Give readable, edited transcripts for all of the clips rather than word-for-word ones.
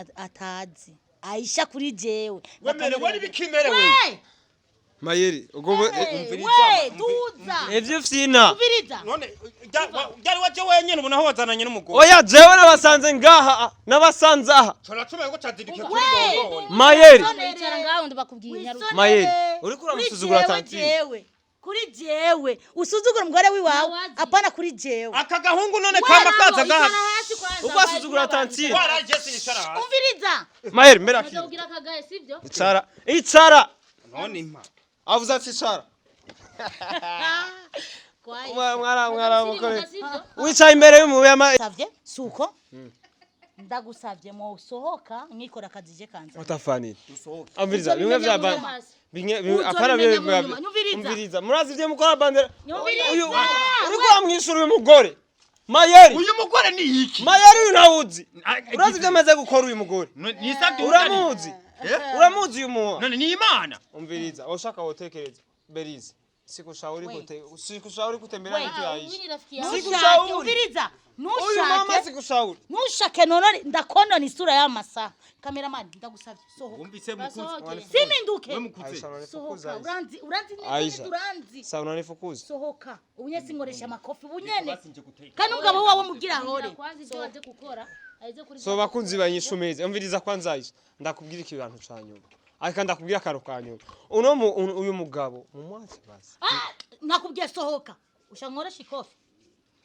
Atazi Aisha kuri jewe. Wemerewe n'ibikimerewe. We! Mayeri ubwo We, duza. Ivyo fyina. Umviriza. None byari waje wenyene, ubu naho wazananye n'umugore? Oya, jewe nabasanze ngaha, nabasanze aha. Coracuma yuko cazindike kuri We! bomboni. Mayeri. Icara ngaho ndabakubwiye, nyaruka. Mayeri, uriko uramusuzugura. Kuri jewe, Tantine. jewe. Kuri jewe usuzugura umugore wiwawe? Nawazi. Apana, kuri jewe. Aka gahungu none kama kaza gaha. Ubwo asuzugura tantine. Waraje sinicara hasi. Umviriza. Mayeri, mbere akira. Ugira akagaye, sivyo? Icara, icara. None impa. Avuze ati icara. Mwara mwara mukore. Sivyo? Wicaye imbere y'umuyama. Savye suko ndagusavye mwosohoka nkikora akazi je kanza. Utafanira. Dusohoke. Umviriza bimwe vya Uzobimenya bande. mu nyuma. Bimwe bimwe apana bimwe Uzobimenya mu bimwe. nyuma. Nyumviriza. Umviriza. Murazi ivyo mukora bandera. Nyumviriza. Uyu uriko uramwishura uyu mugore. Mayeri. Uyu mugore ni iki? Mayeri uyu ntawuzi. Urazi ivyo amaze gukora uyu mugore? Ni isabye. Uramuzi? Uramuzi uyu muha? None ni Imana. Umviriza, ushaka wotekereza. Berize. Sikushauri We. kute, sikushauri kutembelea We. mtu ya Aisha. Huyu ni rafiki yangu. Ntushake. Sikushauri. Umviriza. Uyu mama Ntushake. sikushauri. Ntushake nonone ndakonona isura y'amasaha. Kameramani, ndagusavye sohoka. Wumvise mukuze? Basohoke. Siminduke. We mukuze. Aisha unanifukuza. Sohoka. Aisha. Uranzi, uranzi neza. Aisha. Neza uranzi. Sasa unanifukuza. Sohoka ubunye, sinkoresha amakofi ubunyene. Basi nje guteka. Kandi umugabo wawe mubwira ahore. Kwanza ibyo waje gukora aze kuri. So bakunzi banyishumeze, umviriza kwanza Aisha. Ndakubwira ikibantu ca nyuma. Ariko ndakubwira akaro ka nyuma. Uno mu uyu mugabo mumwache basi. Ah, nakubwiye sohoka. Ushaka nkoresha ikofi?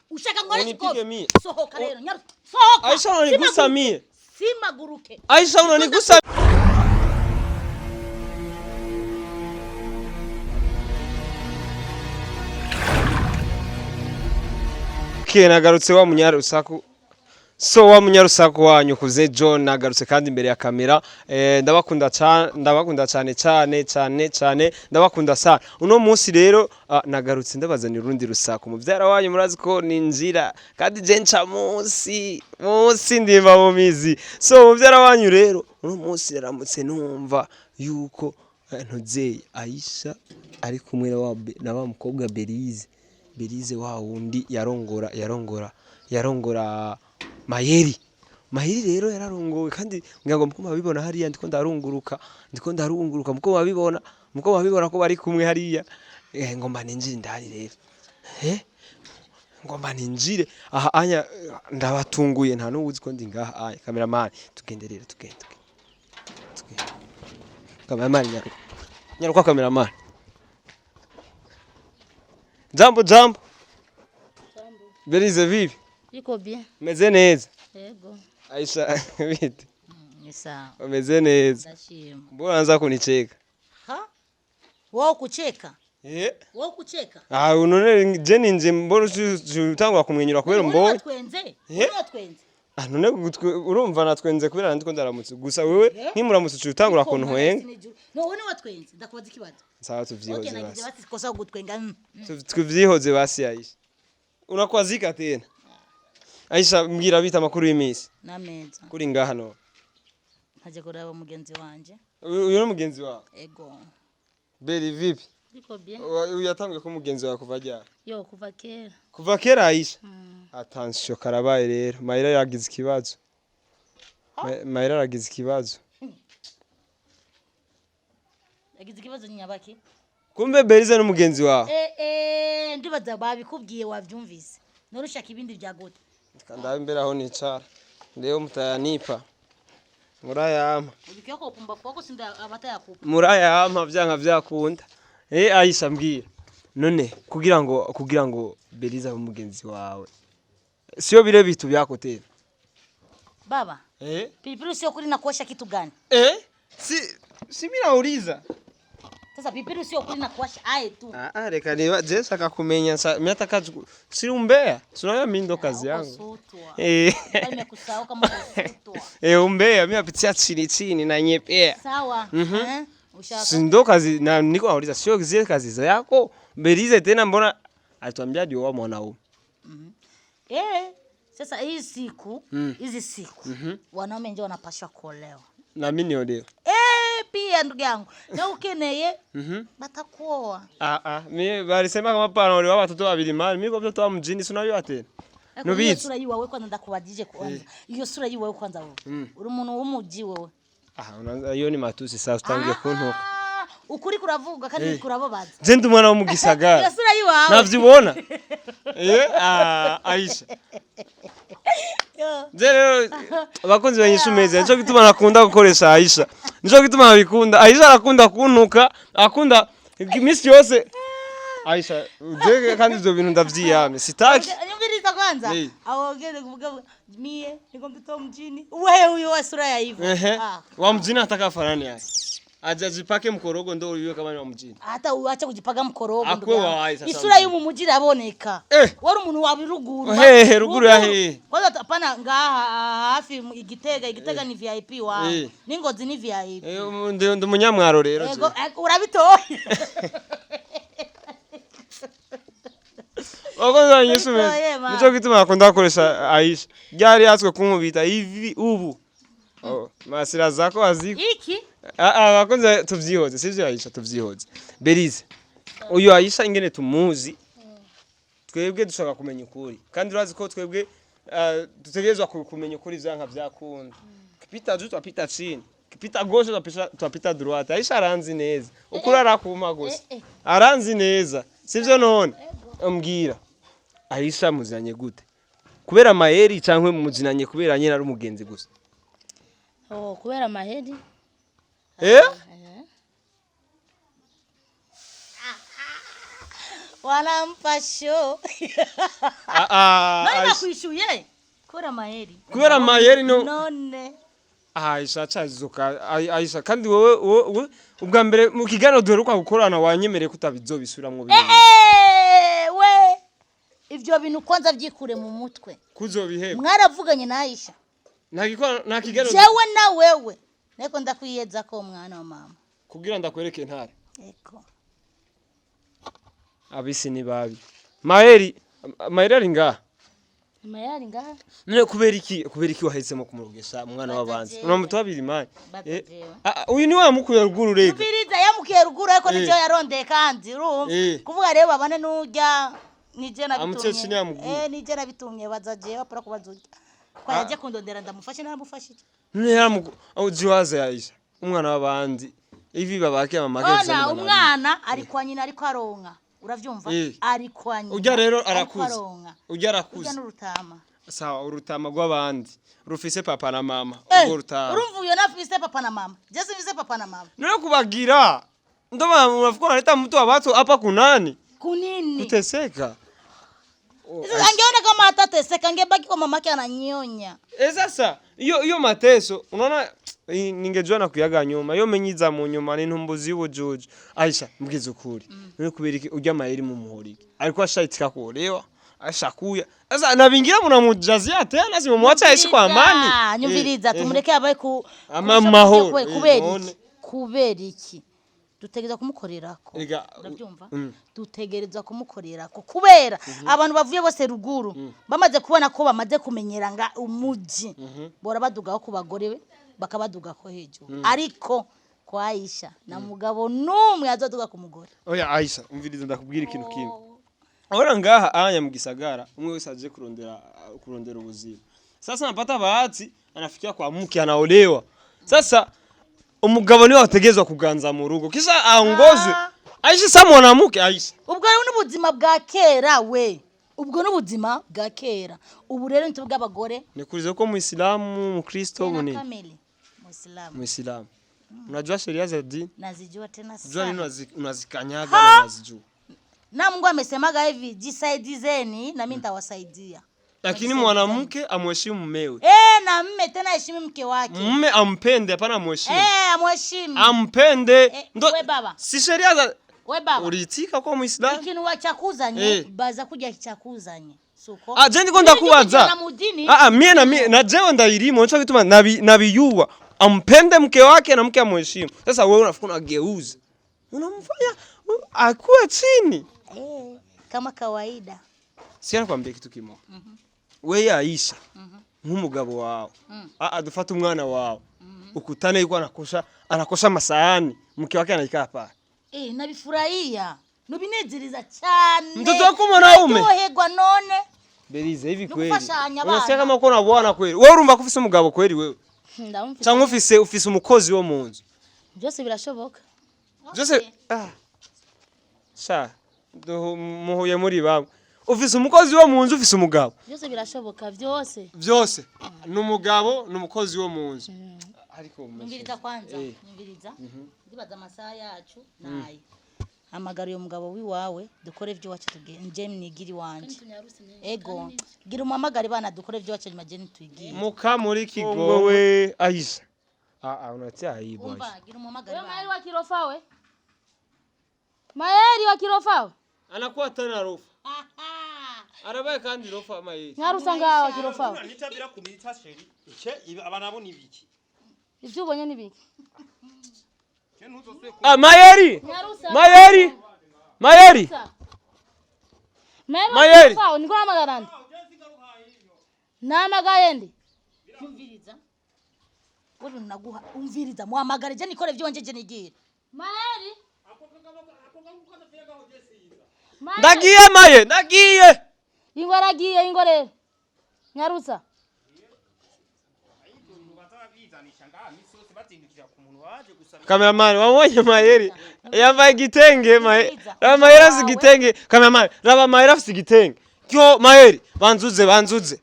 Ushaka nkoresha Unipige ikofi? mie. Sohoka rero, nyaru, sohoka. Aisha, unanigusa Simaguruke. mie. Simaguruke. Aisha, unanigusa. Okay, nagarutse wa munyarusaku. So wa munyarusaku wanyu kuze John nagarutse kandi imbere ya kamera. Ndabakunda cyane, ndabakunda cyane cyane cyane cyane, ndabakunda sana. Uno munsi rero nagarutse ndabazanira urundi rusaku. Muvyara wanyu murazi ko ni nzira kandi je nca munsi munsi ndimba mu mizi. So muvyara wanyu rero uno munsi naramutse numva yuko ntuzeye Aisha ari kumwe na wa mukobwa Berize. Berize wa wundi yarongora Mayeri. Mayeri rero yararongowe kandi ngira ngo muko mabibona hariya, ndiko ndarunguruka, muko mabibona ko bari kumwe hariya. Ngomba ninjire indani rero. Ngomba ninjire aha anya ndabatunguye, nta n'uwuzi ko ndi ngaha anya. Cameraman, tugende rero, tugende, tugende. Tugende. Cameraman, nyaruka. Nyaruka cameraman. Jambo, jambo. Berize, vipi? Iko bien. Meze neza. Yego. Aisha, bite? Ni sawa. Umeze neza. Ndashima. Mbona unaanza kunicheka? Ha, wowe kucheka? Eh? Wowe kucheka? Ah, none je ninje mbona utangura kumwenyura kubera mbonye. Twenze. Eh? Twenze. Ah, none urumva natwenze kubera ndiko ndaramutse. Gusa wewe nkimuramutse uci utangura kuntwenga. No, wowe watwenze, ndakubaza ikibazo. Sawa, tuvyihoze Okay, nagize basi. basi kosa gutwenga. Tuvyihoze basi Aisha. Unakwazika tena. Aisha, mbwira bita amakuru y'imisi. Nameza. Kuri ngaha no. Ntaje kuraba mugenzi wanje. Uyu ni mugenzi wawe. Ego. Beri, vipi? Iko bien. Uyu yatanguye ko mugenzi wawe kuva ryari? Yo, kuva kera. Kuva kera Aisha. Attention, karabaye rero. Mayira yagize ikibazo. Mayira aragize ikibazo. Yagize ikibazo nyabaki? Kumbe Berize n'umugenzi wawe. Eh eh, ndibaza babikubwiye wavyumvise. None ushaka ibindi vya gute? Ndabe imbere aho nicara. Leo mutayanipa. Murayampa. Ubikiye ko pumba kwako sinda abatayakupa. Murayampa vyanka vyakunda. Aisha, mbwira. None kugira ngo Berize abe umugenzi wawe. Sio bile vitu vyako tena. Baba, Eh? pilipili sio kuli na kuosha kitu gani? Eh? Si mimi nauliza. Sasa pilipili sio kuli na kuosha aye tu. Ah ah, reka niba je shaka kumenya sa mimi nataka si umbea. Si unaona mimi ndo kazi Uko yangu. sutwa. Eh. Nimekusahau kama uko sutwa. Eh, umbea mimi napitia chini chini na nyepea. Sawa. Eh? Ushaka. Si ndo kazi na niko nauliza sio zile kazi zako. Berize tena mbona alituambia ndio wa mwanaume. Eh. Sasa hii siku, hizi siku wanaume ndio wanapashwa kuolewa. Na mimi niolewe. Eh, pia ndugu yangu. Na ukeneye batakuoa. Ah ah, mimi walisema kama pana olewa watoto wawili mali. Mimi kwa mtoto wa mjini si unajua tena. Ariko iyo Nubizi. sura yiwawe kwanza ndakubajije kwanza. Iyo sura yiwawe kwanza wowe. Uri umuntu w'umuji wowe. Ah, iyo ni matusi sasa utangiye kuntuka. Ah, ukuri kuravuga kandi kurababaza. Je ndi umwana wo mu Iyo gisagara. sura yiwawe. Navyibona? Eh, ah, Aisha. Yo. Je rero abakunzi banyisha umeze nico gituma nakunda gukoresha Aisha. Nico gituma nabikunda. Aisha arakunda kuntuka, akunda iminsi yose. Aisha, je kandi ivyo bintu ndavyiyamye. Sitaki. Nyumviriza kwanza. Eh. Awogeze kuvuga mie niko mtoto wa mjini. Wewe huyo wa sura ya hivyo. Ehe. Ah. Wa mjini ataka fanani yake. Aje ajipake mkorogo ndo uliwe kama ni wa mjini. Hata uache kujipaka mkorogo ndugu Akwe yangu. wawahi sasa Isura mjini. y'umu mujyi iraboneka. Eh. Wari umuntu wa ruguru. Hehe, ruguru ya hehe. Kwanza hapana ngaha hafi Igitega, Igitega ni VIP wa. Eh. N'Ingozi ni VIP. Eh, ndi umunyamwaro rero. je. Ego urabitoye. Wakoze banyisha umeze. Urabitoye, ma. Nico gituma nakunda gukoresha Aisha. Ryari yatswe kunkubita ivi ubu. Oh, masira zako aziko. Iki? Ah ah, bakunze tuvyihoze, sivyo Aisha tuvyihoze. Berize. Uyu Aisha ingene tumuzi. Twebwe dushaka kumenya ukuri. Kandi urazi ko twebwe dutegerezwa kumenya ukuri vyanka vyakunda. Kipita juu twapita chini. Kipita gauche twapita droite. Aisha aranzi neza. Ukuri arakuma gusa. Eh, eh. Aranzi neza. Sivyo none? Mbwira. Aisha muzinanye gute? Kubera mayeri cankwe muzinanye kubera nyine ari umugenzi gusa. Oh, kubera amaheri. Eh? Wanampa show. Ah ah. None Aisha. nakwishuye? Kubera maheri. Kubera mayeri no None. Aisha cazuka Aisha kandi wowe ubwa mbere mu kiganiro duheruka gukorana wanyemereye ko utabizobisubiramwo Eh, eh, we. Ivyo bintu kwanza vyikure mu mutwe. kuzobiheba Mwaravuganye na Aisha. nta gikora nta kiganiro Jewe na wewe. Niko ndakwiyeza ko mwana wa mama. kugira ndakwereke ntare Ego. abisi ni babi Maheri Maheri ari ngaha Mayari ngaha. none kubera iki wahisemo kumurogesha umwana w'abanzi Batajewe. unamutu babiri mani Batajewe. uyu ni wa mukuye ruguru rega Ubiriza yamukiye ruguru ariko Eh. nivyo yarondeye kandi urumva. Eh. Kuvuga rero babane n'urya nije Amuciye chini nabitumye. ya mguu. Eh, nije nabitumye baza jewe apara kubaza urya. Kwa yaje kundondera ndamufashe naramufashije. none yaramuku ujiwaze Aisha umwana w'abandi ivi babake mama Ona umwana ari kwa nyina ariko aronka. Uravyumva? Eh. Ari kwa nyina. Urya rero ariko arakuze. aronka. Urya Urya arakuze. n'urutama. Sawa urutama rw'abandi rufise papa na mama Eh, urwo rutama. urumva uyo nafise papa na mama. Je sifise papa na mama. None kubagira ndo unafikiri unaleta mtu wa watu hapa kunani Kunini? kuteseka. Oh, Sasa angeona kama hatateseka angebaki kwa mamake ananyonya. Eh, sasa iyo mateso unaona ningejua na kuyaga nyuma iyo menyiza mu nyuma ni ntumbuzi y'ubujuju. Aisha mbwiza ukuri none kubera iki urya mayeri mu muhoriki alikuwa ashaitika kuolewa ashakuya sasa na vingira mnamujazia tena si mumwacha aishi kwa amani. Nyumviriza Eh, eh. tumureke abaye ku Ama kurusha mahoro, kwe- eh, kubera none. iki? Kubera iki? Dutegereza kumukorerako. Ega, Urabyumva? mm. Dutegereza kumukorerako kubera abantu bavuye bose ruguru bamaze kubona ko bamaze kumenyera nga umuji bora badugaho ku bagore be bakabadugako hejuru ariko kwa Aisha na mugabo numwe azoduga ku mugore. Oya Aisha umviriza ndakubwira ikintu kimwe. Ora ngaha anya mu gisagara umwe wese aje kurondera ubuzima. Sasa napata bahati anafikia kwa mke anaolewa. Sasa umugabo niwe ategezwa kuganza mu rugo kisha aongozwe. Aisha sa mwanamke Aisha. Ubwo rero n'ubuzima bwa kera we. Ubwo n'ubuzima bwa kera. Ubu rero ni bw'abagore. Nikuulize ko Muislamu, Mkristo Tena nini? kamili Muislamu. Muislamu. Unajua sheria za dini? Nazijua tena Jua nini sana. unazikanyaga na unazijua. Na Mungu amesemaga hivi, jisaidizeni na mimi nitawasaidia. Lakini mwanamke amheshimu mumewe. Eh, na mme tena heshimu mke wake. Mume ampende hapana amheshimu. Eh, amheshimu. Ampende. Eh, we baba. Si sheria za We baba. uliitika kwa Muislamu? Ikintu wachakuzanye Eh. baza kurya chakuzanye. Suko. Ah, je ndiko ndakubaza. Na mudini. Ah, ah, mie na mie na jewe ndairimo nicho kituma nabiyua ampende mke wake na mke amheshimu. Sasa wewe unafikiri unageuza. Unamfanya akuwe chini. Eh, kama kawaida. Si nakwambia kitu kimoja. Wewe Aisha nk'umugabo wawe. Ah, ah, dufate umwana wawe. Ukutane yuko anakosha masahani, mke wake anaikaa pale. Eh, nabifurahia. Nubinezereza cyane. Mtoto wako mwanaume? Naryoherwa none. Berize hivi Ni kweli. gufashanya Unasikia abana. kama uko na bwana kweli. Wewe urumva ko ufise umugabo kweli wewe? Ndamufise. Cyangwa ufise umukozi wo mu nzu? Byose birashoboka. Byose ah. Sha muhuye muri bamwe. Ufise umukozi wo mu nzu, ufise umugabo. Byose birashoboka byose. Byose. Ni umugabo, ni umukozi wo mu nzu. Ariko Nyumviriza kwanza, nyumviriza. Ndibaza amasaha yacu nayo. Hamagara uyo mugabo wiwawe dukore iby'iwacu tugende nigiri iwanje. Ego, gira umuhamagare bana dukore iby'iwacu nyuma je nitwigire. Muka muri Kigongo we Aisha. Ah ah, unatia aibu Aisha. Umva, gira umuhamagare Wewe mayeri bana. wa kirofa we. Mayeri wa kirofa we. Anakuwa tena rofa. Arabaye kandi rofa mayeri. Nyarusa ngaha wa kirofa we. Nitabira kumita sheri ice aba nabo ni biki? Ivyo ubonye ni biki? Je ntuzosubire ku Ah, mayeri. Nyarusa. Mayeri. Mayeri. Mayeri wa Mayeri. kirofa we niko hamagara nde? Namagaye ndi. Umviriza. Wewe naguha umviriza muhamagare je nikore iby'iwanje je nigire. Mayeri. Mayeri. Ndagiye maye, ndagiye. Ingo aragiye ingo rero. Nyarusa. Cameraman, wamubonye mayeri? Yambaye igitenge maye. Raba mayeri afise igitenge. Cameraman, raba mayeri afise igitenge. Yo mayeri, banzuze banzuze.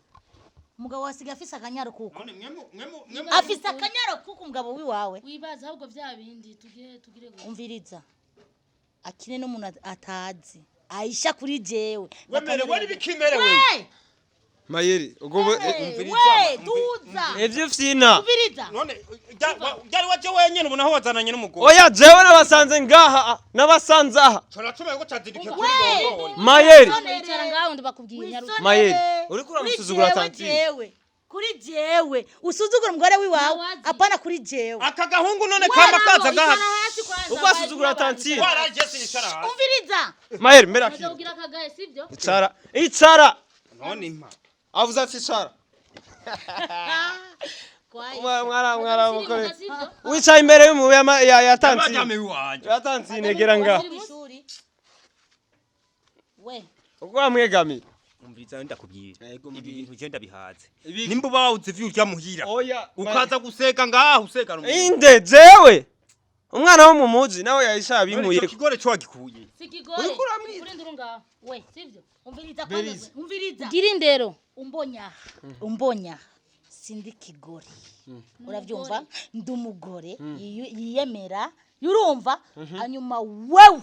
Umugabo wasigaye afise akanyaro kuko. None mwemu mwemu mwemu Afise akanyaro kuko umugabo wiwawe. Wibaza ahubwo vya bindi tugire tugire go. Umviriza. Akine n'umuntu atazi. Aisha kuri jewe. Wemerewe n'ibikimerewe. We! Mayeri, ubwo We, duza. ivyo fyina. Umviriza. None byari waje wenyene ubu naho wazananye n'umugore. Oya jewe nabasanze ngaha, nabasanze aha. Turatumaye ko cazindukira We! kuri bongo. Mayeri. Icara ngaho ndabakubwiye nyarusa. Mayeri, uriko uramusuzugura Kuri tantine. jewe, kuri jewe usuzugura umugore wiwawe Nawazi. apana kuri jewe. Aka gahungu none kama kaza gaha. Ubwo asuzugura tantine. Waraje sinicara hasi. Umviriza. Mayeri, mbere akira. Kugira akagaye sivyo? Icara, icara. None impa. Avuze ati icara. Mwara mwara mukore. Sivyo? Wicaye imbere y'umu ya ya, ya tantine. Abajyame wanje. Ya tantine gera ngaha. Ishuri. We. Uko wamwegamira. Umviriza ndakubwira. Ibi bintu je ndabihaze. Ibiki? Nimba bawuze ivyo urya muhira. Oya, Ukaza guseka ngaha useka no. Inde jewe. Umwana wo mu muji nawe yaisha Bimuye. bimuye. Ikigore cyo wagikuye. Sikigore. Uriko uramwica. Kuri nduru ngaho. We, sivyo? Umviriza kwanza. Berize. Umviriza. Gira indero. Umbonya. Umbonya. Sindi kigore. Urabyumva? Ndi umugore yiyemera. Yurumva? Hanyuma wewe.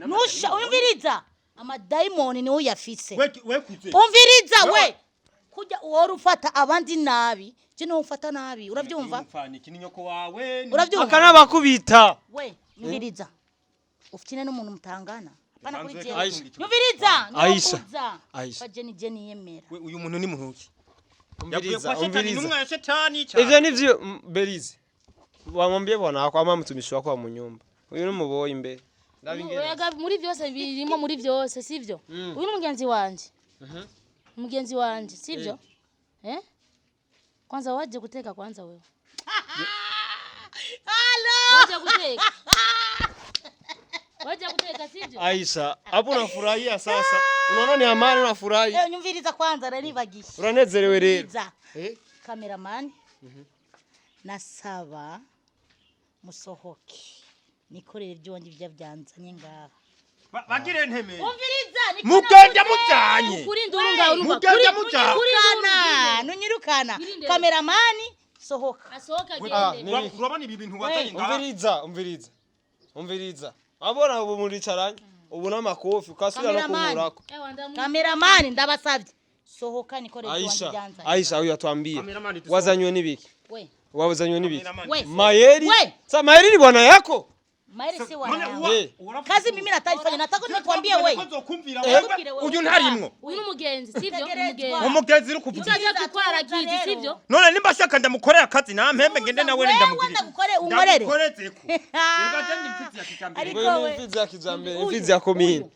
Nusha umviriza. Amadayimoni niwe uyafise. We we kuze. Umviriza we. Kujya uhora ufata abandi nabi, je niwe ufata nabi. Urabyumva? Mfana iki ni nyoko wawe. Urabyumva? Akanabakubita. We, nyumviriza. Ufitine n'umuntu mutangana. Hapana kuri jewe. Aisha. Nyumviriza. Aisha. Nyokuza. Aisha. Kwa jeni jeni yemera. We uyu muntu ni muntu ki? Yavuye Umviriza, kwa shetani umviriza. n'umwana wa shetani cyane. Ivyo nivyo Berize. Wamwambie bwana wako ama mtumishi wako wa munyumba. Uyu ni muboyi imbere. Ndabingera. Oyaga muri byose birimo muri byose sivyo? Uyu ni mugenzi wanje. Mugenzi wanje sivyo? Eh? Kwanza waje guteka kwanza wewe. Halo. Waje guteka. Waje guteka sivyo? Aisha, hapo unafurahia sasa. Unaona ni amani unafurahi. Eh, nyumviriza kwanza naribagiye. Uranezerewe rero. Nyumviriza. Eh? Cameraman. Nasaba musohoke. Nikorere ibyo wanjye ibyo byanzanye ngaha. Bagire nteme. Umviriza. niko Mugende navuze. mujanye. Kuri nduru ngaho numva. Mugende mujanye. Nunyirukana, nunyirukana. Wirinde. Cameraman sohoka. Asohoka Ah, agende. Urabona ibi bintu wazanye ngaha. Umviriza, umviriza. Umviriza. Abona ubu muricaranye. Ubu n'amakofi ukasubira no Cameraman. kumurako. Ewa ndamu. Cameraman ndabasabye. Sohoka nikorere ibyo wanjye Aisha, byanzanye. Aisha huyu atuambie. Cameraman, tusohoke. Wazanywe n'ibiki? We. Wazanywe n'ibiki? We. Mayeri? We. Sa Mayeri ni bwana yako? Maeri si None wana. uwa- Eh. Kazi mimi nataifanya nataka nikwambie wewe. Wewe uyu ntarimwo. Uyu ni umugenzi sivyo? Tegerezwa. Umugenzi. Umugenzi uri kuvuga. Utaza gukora aragizi sivyo? None nimba ashaka ndamukorera akazi nampembe ngende nawe Wewe ndamugirira. ndagukore unkorere. Ndamukorezeko. Reka je ndi imfizi ya kijambere. Ariko Wewe ni we. imfizi ya kijambere, Uyu, imfizi ya komine.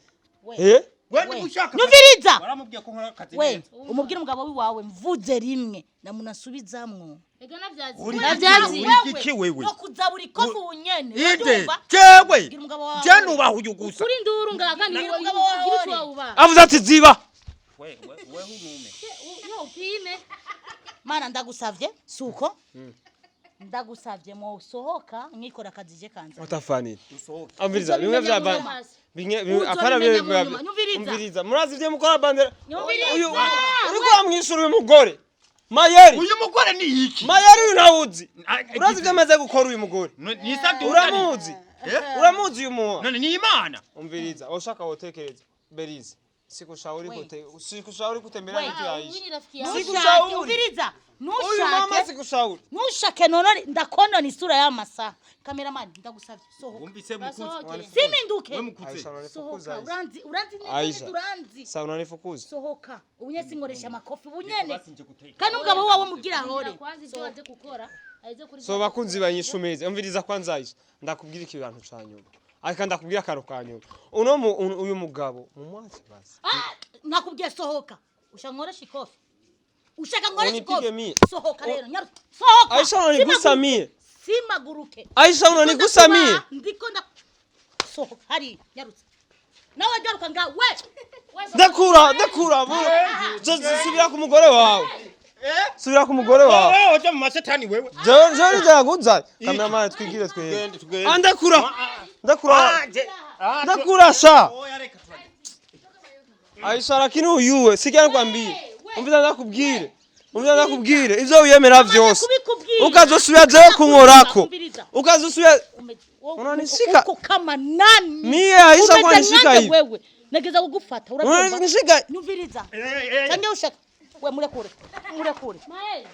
We. Eh? We ndi gushaka. Nyumviriza. Waramubwiye ko nkora akazi We, neza. umubwire umugabo wiwawe mvuze rimwe namunasubizamwo. Ega navyazi. Uri- Navyazi. Uri iki wewe? No kuzabura ikofi unyene. Inde. Urabyumva? Jewe. Bwira umugabo wawe. Je nubaha uyu gusa. Kuri nduru ngaho kandi Bwira umugabo wawe. ugira icyo wubaha. Avuze ati ziba. We we we unume. Yo upime. Mana, ndagusavye, suko ndagusavye mwosohoka nkikora akazi je kanza. Utafanira. Dusohoke. Umviriza bimwe vya Uzobimenya bande. mu nyuma. Bimwe bimwe apana Uzobimenya bimwe mu nyuma. Nyumviriza. Umviriza. Murazi ivyo mukora bandera. Nyumviriza. Uyu uriko uramwishura uyu mugore. Mayeri. Uyu mugore ni iki? Mayeri uyu ntawuzi. Ah, Urazi ivyo amaze gukora uyu mugore. Ni saduka. Uramuzi. Eh? Uramuzi uyu muha. None ni Imana. Umviriza, ushaka wotekereza. Berize. Sikushauri Wait. kute sikushauri kutembelea Wait. mtu ya Aisha. Huyu ni rafiki yangu. Ntushake, Sikushauri. umviriza. Uyu mama Ntushake, sikushauri. ntushake nonone ndakonona isura y'amasaha. Kameramani, ndagusavye sohoka. Wumvise mukuze. Basohoke. Siminduke. We mukuze. Aisha unanifukuza Sohoka. Aisha. Uranzi, uranzi neza Aisha. neza, uranzi. Sa unanifukuza. Sohoka ubunye, sinkoresha amakofi ubunyene. Basi nje guteka. Kandi umugabo wawe mubwira ahore. Kwanza ibyo waje gukora aize kuri. So bakunzi banyishumeze, umviriza kwanza Aisha. Ndakubwira ikibantu ca nyuma. Ariko ndakubwira akaro ka nyuma. Uno uyu mugabo mumwache basi. Ah, nakubwiye sohoka. Ushaka nkoresha ikofi? Ushaka nkoresha Unipige ikofi? mie. Sohoka rero, nyaru, sohoka. Aisha unanigusa mie. Simaguruke. Aisha unanigusa mie. Ndiko nda sohoka hari, nyarutse nawe, garuka nga we. Ndakura, ndakura. Subira ku mugore wawe. Subira ku mugore wawe. Wewe uje mu mashetani wewe. Jewe jewe ndaguza. Cameraman, twigire twebwe. Tugende, tugende. Ah, ndakura. Ndakura. Ah, je. Ah, Ndakura sha. Oya reka turagende. Aisha, lakini uyuwe, sikia nikwambie. Umviriza ndakubwire. Umviriza ndakubwire. Ivyo wiyemera vyose. Kubikubwira. Ukazosubira jewe kunkorako. Umviriza. Ukazosubira Unanishika. Uko kama nani? Mie Aisha Umeze kwa nishika nkande hivi. wewe. Nageza kugufata urabyumva? Unanishika. Nyumviriza. Eh eh. Cyangwa ushaka we murekure. Murekure. Mael.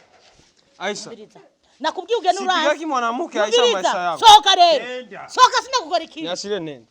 Aisha. Nyumviriza. Nakubwiye ugende uranzi. Sipigaki mwanamke Aisha maisha Nyumviriza. yako. Sohoka rero. Genda. Sohoka, sinakukora ikintu. Niachile nene.